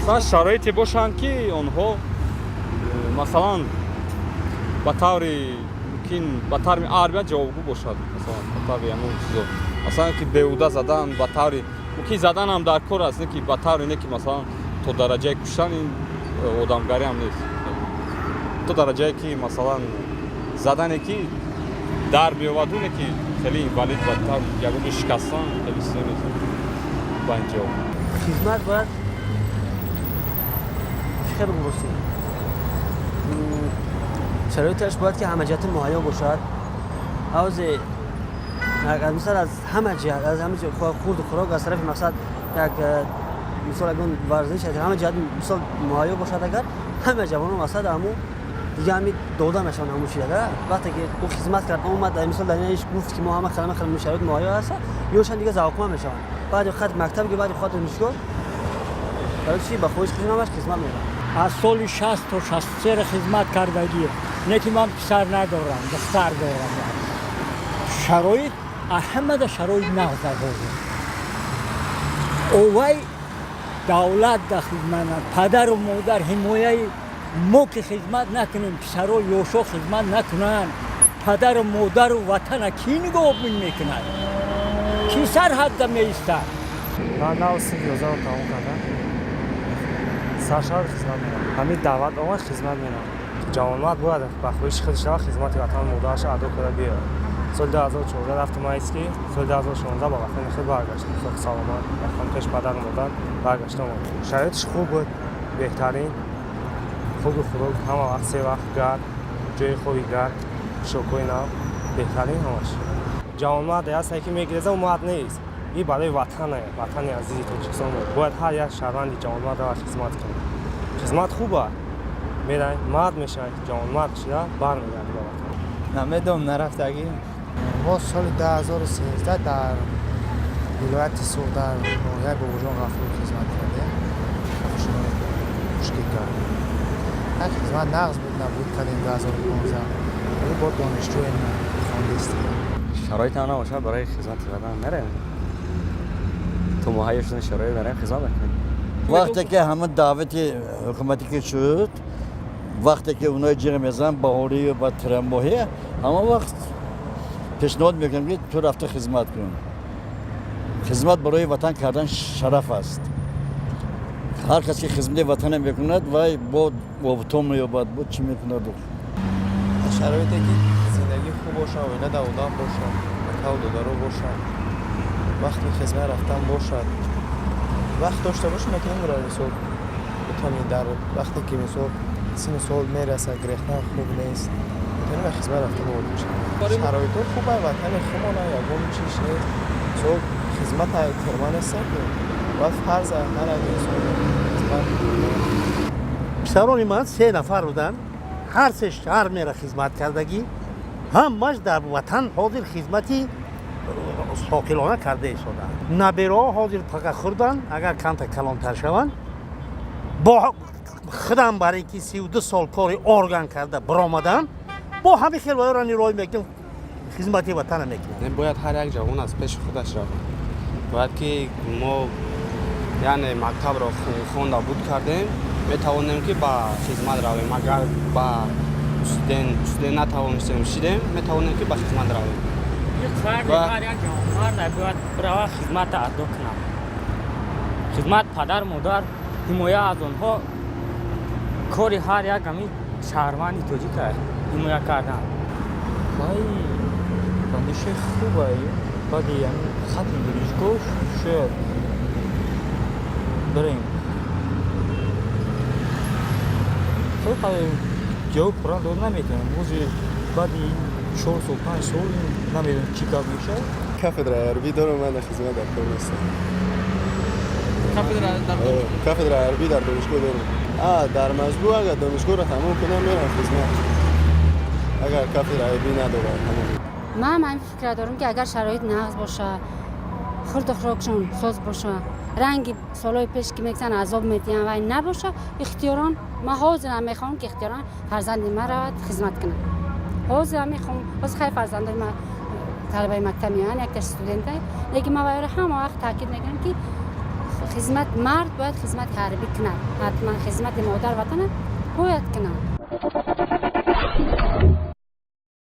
Масалан, шароите бошанд, ки онҳо масалан ба таври мумкин, ба таври армия ҷавобгӯ бошад. Масалан, ба таври ҳамон чизо, масалан, ки беҳуда задан, ба таври мумкин заданам дар кор аст, не ки ба тавре, не ки масалан то дараҷаи куштан. Ин одамгариам нест. То дараҷае ки масалан задане, ки дар биёваду, не ки хеле инвалид, ба таври ягон ҷо шикастан, хеле чизо нест ба ин ҷавоб. Хизмат бояд чӣ хел бошад? Шароиташ бояд ки ҳамаҷиҳата муҳайё бошад. Ҳавзе мисол аз ҳама ҷиҳат, аз ҳама хурду хӯрок, аз тарафи мақсад як мисол ягон варзиш, аз ҳама ҷиҳат мисол муҳайё бошад. Агар ҳама ҷавонон мақсад ҳаму дига ҳами дода мешаванд, ҳамун чиз вақте ки ӯ хизмат кард, омад, мисол дар иш гуфт, ки мо ҳама хелама хел шароит муҳайё ҳаст, ёшан дига завқманд мешаванд. Баъди хат мактаб, ки баъди хат донишгоҳ, барои чи ба хоҳиш хизмат ҳамаш хизмат меравад. Аз соли 60 то 63 хизмат кардагием, не ки ман писар надорам, духтар дорам. Шароит ҳамада шароит нағз дар ҳозир. Овай давлат да хизмат, падару модар ҳимояи мо, ки хизмат накунем, писаро ёшо хизмат накунанд, падару модару ватана кӣ нигоҳбин мекунад? Кӣ сарҳадда меистад? Ман нав синфи 11-ро тамом кардам. Саршаҳр хизмат меравам. Ҳамин даъват омад, хизмат меравам. Ҷавонмард бояд ба хоҳиши худ шава, хизмати ватану модараша адо карда биёяд. Соли 2014 рафтум айски, соли 2016 ба ватани худ баргаштам. Соҳ саломат рафтам, пеш падару модар баргашта омадам. Шароитиш хуб буд, беҳтарин. Худу хӯрок ҳама вақт, се вақт гарм, ҷои хоби гарм, пӯшокҳои нав, беҳтарин ҳамаш. Ҷавонмарде ҳасте, ки мегиреза, ӯ мард нест. И барои ватане, ватани азизи Тоҷикистон бояд ҳар як шаҳрванди ҷавонмард равад, хизмат кунад. Хизмат хуба, мерай, мард мешавӣ, ҷавонмард шуда бармегардӣ ба ватан. Намедонам, нарафтагӣ. Мо соли 2013 дар вилояти Суғд, дар ноҳияи Бобоҷон Ғафуров хизмат кардем. Мушкилгар як хизмат нағз буд, набуд кардем. 2015 бо донишҷӯем, хондистем. Шароит ҳам набошад, барои хизмати ватан меравем. То муҳайё шудани шароит меравем, хизмат мекунем. Вақте ки ҳама даъвати ҳукуматӣ ки шуд, вақте ки онои ҷиғ мезананд баҳорию ба тирамоҳӣ, ҳама вақт пешниҳод мекунем, ки ту рафта хизмат кун. Хизмат барои ватан кардан шараф аст. Ҳар кас ки хизмати ватане мекунад, вай бо обтон меёбад, бо чӣ мекунад. Шароите ки зиндагӣ хуб боша, оила да одам бошад, акаву додаро бошад, вақти хизмат рафтан бошад, вақт дошта бошӣ, метавонӣ бирав. Мисол, битонӣ дар вақте ки мисол синну сол мерасад, гирехтан хуб нест, метавонӣ ба хизмат рафта ворид шавӣ. Шароитҳо хуба, ватани хумона, ягон чиш нест. Мисол, хизмат терма неста, ки бояд фарз ҳар як инсон хизмат. Писарони ман се нафар буданд, ҳар се армияра хизмат кардагӣ, ҳамаш дар ватан ҳозир хизмати соқилона карда истодаанд. Набераҳо ҳозир фақат хурданд, агар камта калонтар шаванд. Бо худам бар ин ки 32 сол кори орган карда баромадам, бо ҳамин хел вайро нирӯй мекунам, хизмати ватана мекунам. Бояд ҳар як ҷавон аз пеши худаш равад. Бояд ки мо, яъне, мактабро хонда буд кардем, метавонем, ки ба хизмат равем. Агар ба студент натавонистем, шидем, метавонем, ки ба хизмат равем. Ҳар як ҷавонмард бояд бирава, хизмата адо кунад. Хизмат, падар, модар, ҳимоя аз онҳо кори ҳар як ҳамин шаҳрванди тоҷика, ҳимоя кардан. Вай андешаи хубай. Баъди хатми донишгоҳ шояд барем. Хеле ҷавоб пурра дода наметавонам ҳозир. Баъди 4 сол, 5 сол намедонам, чӣ гап мешавад. Кафедраи ҳарбӣ дорам ман, дар хизмат дар кор нестам. Кафедра дар? Кафедраи ҳарбӣ дар донишгоҳ дорам. Дар маҷмӯъ агар донишгоҳро тамом кунам, мерам хизмат, агар кафедраи ҳарбӣ надорад тамом. Ман ҳамин фикра дорам, ки агар шароит нағз боша, хурду хӯрокшон соз боша, ранги солҳои пеш, ки мегзан, азоб медиҳанд, вай набоша, ихтиёрон ман ҳозирам мехоҳам, ки ихтиёран фарзанди ман равад, хизмат кунад. Ҳозирам мехоҳам. Ҳозир хай фарзандои ман талабаи мактаб меоянд, якташ студента, лекин ман вайро ҳама вақт таъкид мекунам, ки Хизмат, мард бояд хизмати ҳарбӣ кунад, ҳатман хизмати модар ватана бояд кунад.